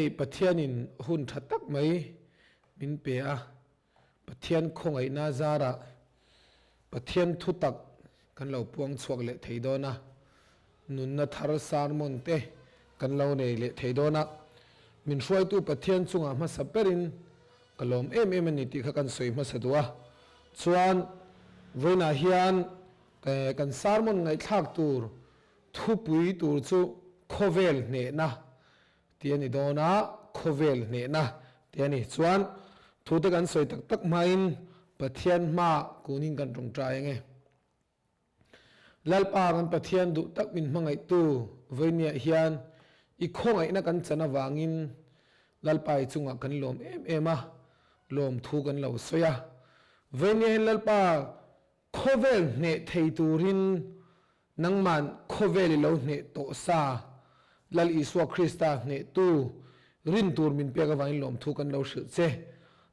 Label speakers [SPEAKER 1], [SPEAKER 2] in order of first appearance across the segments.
[SPEAKER 1] Hei Pathianin hun tha tak mai min pe a, Pathian khawngaihna zarah Pathian thutak kan lo puang chhuak leh thei dawn a, nunna thar sermon te kan lo nei leh thei dawn a, min hruaitu Pathian chungah hmasa berin ka lawm em em a ni tih kha kan sawi hmasa duh a, chuan vawiinah hian kan sermon ngaihthlak tur Thupui tur chu khawvel hnehna tih a ni dawn a, khawvel hnehna tih a ni. Chuan thute kan sawi tak tak hmain Pathian hma kunin kan tawngtai ang e. Lalpa kan Pathian duh tak min hmangaihtu vawinia hian i khawngaihna kan chan avangin Lalpa i chungah kan lawm em em a, lawmthu kan lo sawi a. Vawinia hian Lalpa Khawvel hneh thei turin nangman khawvel i lo hneh tawh sa, Lal Isua Krista hnehtu rin tur min pek avangin lawmthu kan lo hrilh che.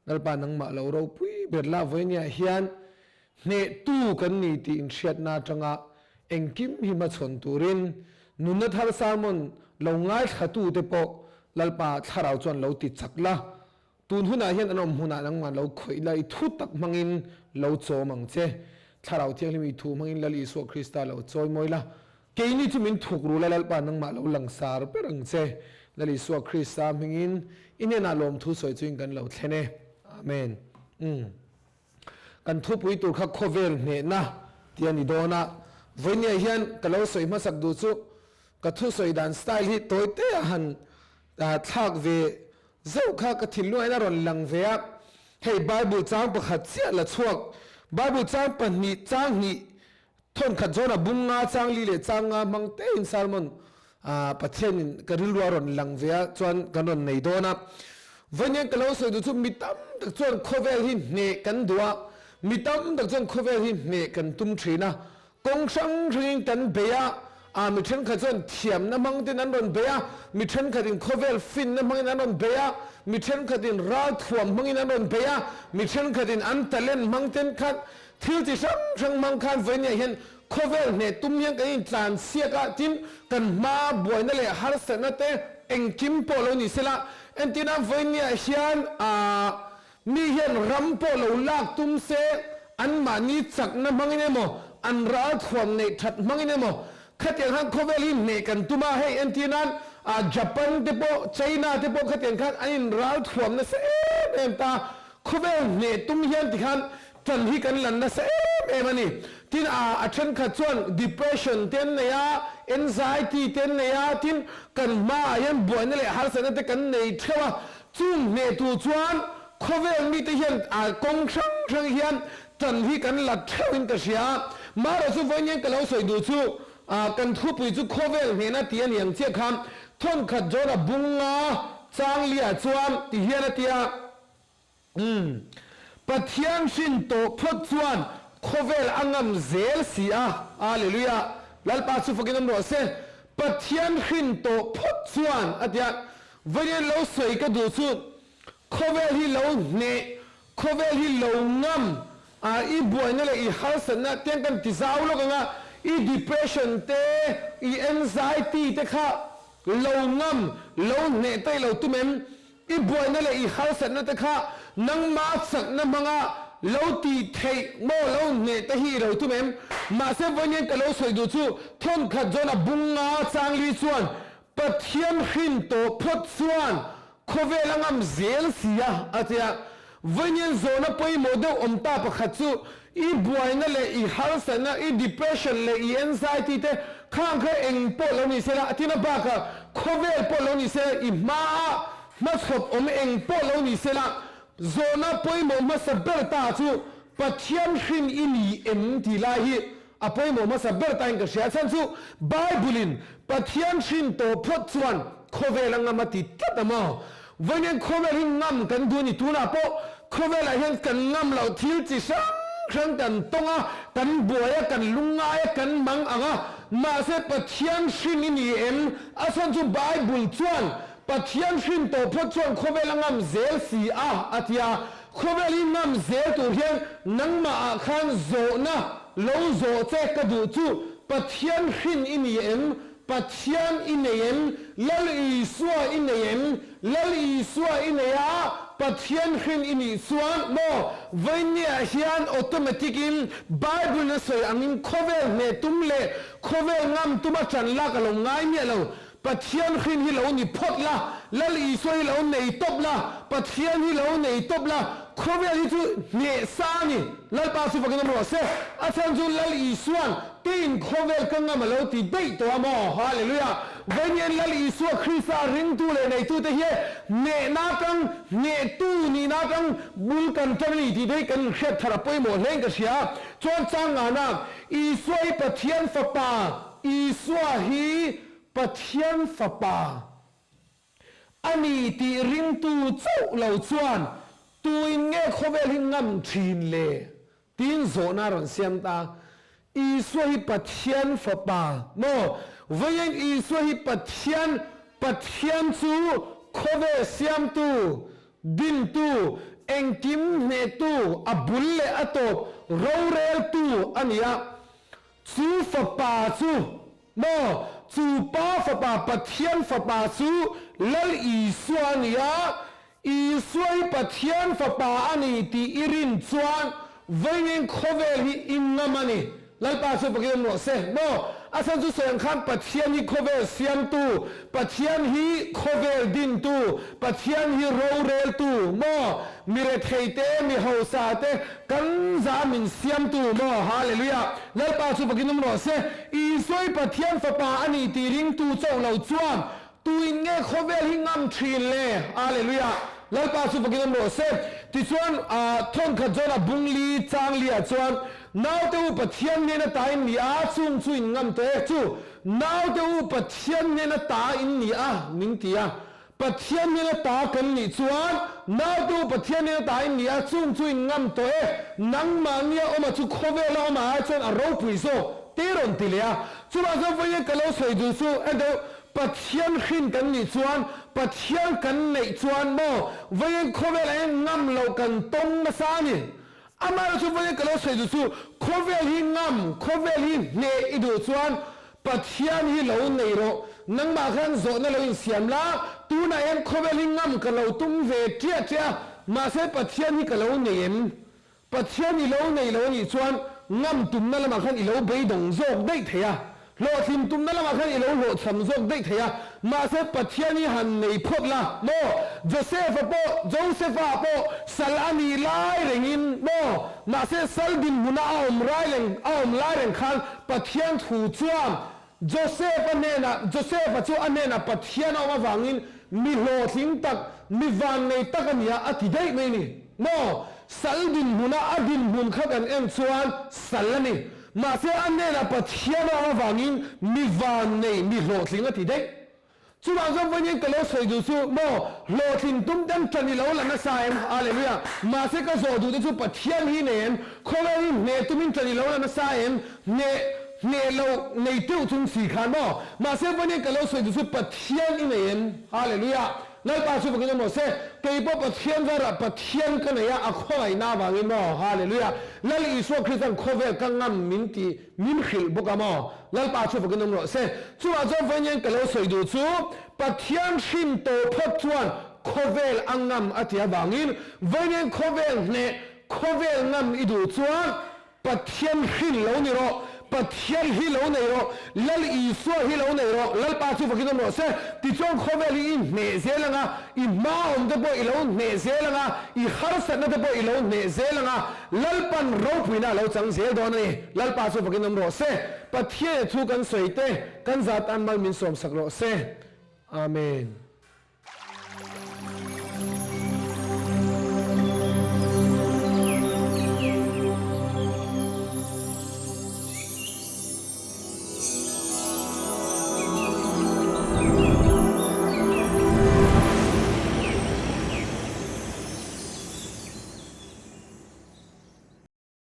[SPEAKER 1] Lalpa nangmah lo ropui ber la vawinia hian hnehtu kan ni tih inhriatna atanga engkim hi hmachhawn turin nunna thar sermon lo ngaithlatute pawh Lalpa thlarau chuan lo ti chak la. Tun hunah hian an awm hmunah nangmah lo khawih la, i thu tak hmangin lo chawm ang che. Thlarau Thianghlim i thu hmangin Lal Isua Krista lo chawi mawi la. Keini chu min thuk ru la, Lalpa nangmah lo langsar ber ang che. Lal Isua Krista hmingin i hnenah lawmthu sawi chuin kan lo thlen e. Amen. Umm. Kan thupui tur kha khawvel hnehna tih a ni dawn a. Vawinia hian ka lo sawi hmasak duh chu ka thusawi dan style hi tawi te a han thlak ve Zauh kha ka thinlungah a rawn lang ve a, hei Bible chang pakhat chiah la chhuak, Bible chang pahnih, chang hnih, thawnkhat zawnah bung nga, chang li leh chang nga hmang tein sermon Pathianin ka rilru a rawn lang ve a, chuan kan rawn nei dawn a. Vawiin ka lo sawi duh chu mi tam tak chuan khawvel hi hneh kan duh a, mi tam tak chuan khawvel hi hneh kan tum thin a, Kawng hrang hrangin kan bei a, a mi thenkhat chuan thiamna hmangtin an rawn bei a, mi thenkhatin khawvel finna hmangin an rawn bei a, mi thenkhatin ralthuam hmangin an rawn bei a, mi thenkhatin an talent hmang ten khan thil chi hrang hrang hmang khan vawinia hian khawvel hneh tum hian kan intlansiak a, tin kan hma buaina leh harsatna te engkim pawh lo ni sela, entirna vawinia hian aa. Mi hian ram pawh lo lak tum se, anmahni chakna hmangin emaw, an ralthuam neih that hmangin emaw, khatiang khan khawvel hi hneh kan tum a, hei entir nan Japan te pawh, China te pawh khatiang khan an in ralthuam nasa em em ta, khawvel hneh tum hian tikhan tan hi kan lan nasa em em a ni. Tin a thenkhat chuan depression te an nei a, anxiety te an nei a, tin kan hmaah hian buaina leh harsatna te kan nei theuh a, Chung hnehtu chuan khawvel mite hian a kawng hrang hrang hian tan hi kan la theuhin ka hria a, marawh chu vawiin ka lo sawi duh chu kan thupui chu khawvel hnehna tih a ni ang chiah khan thawnkhat Jona bunga Changlia chuan ti hian a ti a, Umm, Pathian hrin tawh phawt chuan khawvel a ngam zel si a, Hallelujah, Lalpa chu fakin awm rawh se, Pathian hrin tawh phawt chuan a ti a, Vawiin lo sawi ka duh chu khawvel hi lo hneh, khawvel hi lo ngam a, i buaina leh i harsatna tiang kan ti zau lawk ang a, i depression te, i anxiety te kha lo ngam, lo hneh ta i lo tum em? I buaina leh i harsatna te kha nangma chakna hmanga lo tih theih maw lo hneh te hi i lo tum em? Mahse vawiin ka lo sawi duh chu thawnkhat zawn a bung nga changli chuan Pathian hrin tawh phawt chuan khawvel a ngam zel si a, a ti a. Vawiin zawhna pawimawh deuh awm ta pakhat chu i buaina leh i harsatna, i depression leh i anxiety te khang kha eng pawh lo ni sela, a tina bakah khawvel pawh lo ni sela, i hmaa hmachhawp awm eng pawh lo ni sela, zawhna pawimawh hmasa ber ta chu Pathian hrin i ni em tih lai hi a pawimawh hmasa ber tain ka hria. A chhan chu Bible-in Pathian hrin tawh phawt chuan khawvel a ngam a ti tlat a maw? Vawiin khawvel hi ngam kan duh a ni. Tunah pawh khawvelah hian kan ngam loh thil chi hrang hrang kan tawng a, kan buai a, kan lungngai a, kan mang ang a. Mahse Pathian hrin i ni em? A chhan chu Bible chuan Pathian hrin tawh phawt chuan khawvel a ngam zel si a, a ti a. Khawvel hi ngam zel tur hian nangmah ah khan zawhna lo zawh che ka duh chu Pathian hrin i ni em? Pathian i nei em? Lal Isua i nei em? Lal Isua i nei a, Pathian hrin i nih chuan maw vawinia hian automatic in Bible in a sawi angin khawvel hneh tum leh khawvel ngam tuma ṭan lak a lo ngai miah lo. Pathian hrin hi lo ni phawt la, Lal Isua hi lo nei tawp la, Pathian hi lo nei tawp la, khawvel hi chu hneh sa a ni. Lalpa chu fakin awm rawh se. A chhan chu Lal Isua'n keiin khawvel ka ngam a lo ti daih tawh a maw? Hallelujah! Vawiin Lal Isua Krista ringtu leh neitute hi hnehna atang, hnehtu nihna atang bul kan tan a ni tih te hi kan inhriat thar a pawimawh hlein ka hria. Chuan chang ngana Isua hi Pathian Fapa, Isua hi Pathian Fapa a ni tih ringtu chauh lo chuan tuin nge khawvel hi ngam thin le? Tiin zawhna a rawn siam ta. Isua hi Pathian Fapa maw? Vawiin Isua hi Pathian, Pathian chu khawvel siamtu, dintu, engkim hnehtu, a bul leh a tawp roreltu a ni a. Chu Fapa chu maw? Chu Pa Fapa, Pathian Fapa chu Lal Isua a ni a, Isua hi Pathian Fapa a ni tih i rin chuan vawiin khawvel hi i ngam a ni. Lalpa chu fakin awm rawh se maw? A chhan chu sawi ang khan Pathian hi khawvel siamtu, Pathian hi khawvel dintu, Pathian hi roreltu maw? Mi rethei te, mi hausa te, Kan za min siamtu maw? Hallelujah! Lalpa chu fakin awm rawh se. Isua hi Pathian Fapa a ni tih ringtu chauh lo chuan tuin nge khawvel hi ngam thin le? Hallelujah! Lalpa chu fakin awm rawh se. Tichuan, thawnkhat John-a bungli changli-ah chuan, Naute u Pathian hnena ta in ni a, chung chu in ngam tawh e. Chu, Naute u Pathian hnena ta in ni a, min ti a. Pathian hnena ta kan nih chuan nautu Pathian hnena ta in ni a, chung chu in ngam tawh e, nangmah nia awma chu khawvela awma ai chuan a ropui zawk te rawn ti leh a. Chuvang chuan vawiin ka lo sawi duh chu endeuh Pathian hrin kan nih chuan Pathian kan neih chuan maw vawiin khawvelah hian ngam loh kan tawng nasa a ni. Amaherawhchu chu vawiin ka lo sawi duh chu khawvel hi ngam, khawvel hi hneh i duh chuan Pathian hi lo nei rawh. Nangmah khan zawhna lo insiam la, tunah hian khawvel hi ngam ka lo tum ve ṭiah ṭiah a, mahse Pathian hi ka lo nei em? Pathian i lo nei lo anih chuan ngam tumna lamah khan i lo beidawng zawk daih thei a, Hlawhtlin tumna lamah khan i lo hlawhchham zawk daih thei a, mahse Pathian hi han nei phawt la maw? Joseph-a pawh, Joseph-a pawh sal a nih lai rengin maw? Mahse sal dinhmuna a awm rai reng, a awm lai reng khan Pathian thu chuan Joseph-a hnenah, Joseph-a chu a hnenah Pathian a awm avangin mi hlawhtling tak, mi vannei tak a nia a ti daih mai a ni maw? Sal dinhmuna a dinhmun kha kan en chuan sal a ni. Mahse a hnenah Pathian a awm avangin mi vannei, mi hlawhtling a ti daih. Chuvang chuan vawiin ka lo sawi duh chu maw, hlawhtlin tum ten tan i lo la nasa em? Hallelujah! Mahse ka zawh duh te chu Pathian hi nei em? Khawvel hi hneh tumin tan i lo la nasa em? Hneh, hneh lo nei teuh chung si khan maw? Mahse vawiin ka lo sawi duh chu Pathian i nei em? Hallelujah! Lalpa chu fakin awm rawh se, kei pawh Pathian zarah Pathian ka nei a, a khawngaihna avangin maw, Hallelujah, Lal Isua Kristan khawvel ka ngam min ti, min hrilh bawk a maw, Lalpa chu fakin awm rawh se. Chuvah chuan vawiin ka lo sawi duh chu, Pathian hrin tawh phawt chuan khawvel a ngam a ti avangin, vawiin khawvel hneh, khawvel ngam i duh chuan, Pathian hrin lo ni rawh, Pathian hi lo nei rawh, Lal Isua hi lo nei rawh, Lalpa chu fakin awm rawh se. Tichuan khawvel hi i hneh zel ang a, i hma awm te pawh i lo hneh zel ang a, i harsatna te pawh i lo hneh zel ang a, Lalpan ropuina a lo chang zel dawn a ni. Lalpa chu fakin awm rawh se. Pathian thu kan sawi te, kan zat an mal min sawmsak rawh se. Amen.